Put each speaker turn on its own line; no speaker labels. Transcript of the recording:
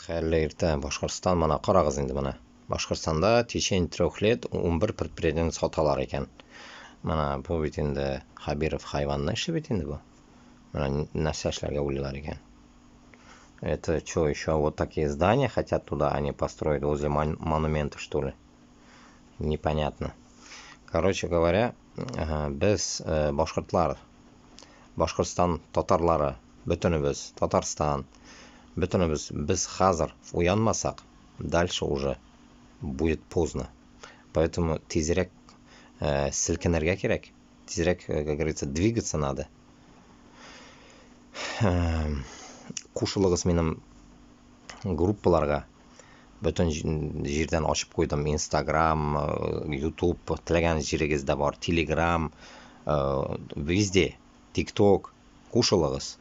Хәерле иртә, Башкортстан. Менә карагыз инде менә. Башкортстанда в течение 3 лет 11 предприятиене саталар икән. Менә бу бит инде Хәбиров хайванны эше бит инде бу. Менә нәрсә эшләргә уйлыйлар икән. Это что, еще вот такие здания хотят туда они построить возле монумента, что ли? Непонятно. Короче говоря, без башкортлар, Башкортстан татарлары, бөтенебез, Татарстан, бөтенебез без хәзер уянмасак, дальше уже будет поздно. Поэтому тизрәк селкенергә кирәк, тизрәк, как говорится, двигаться надо. Кушылыгыз минем группаларга. Бөтен җирдән ачып куйдым: Инстаграм, Ютуб, теләгән җирегездә бар, Телеграм, везде, Тикток, кушылыгыз.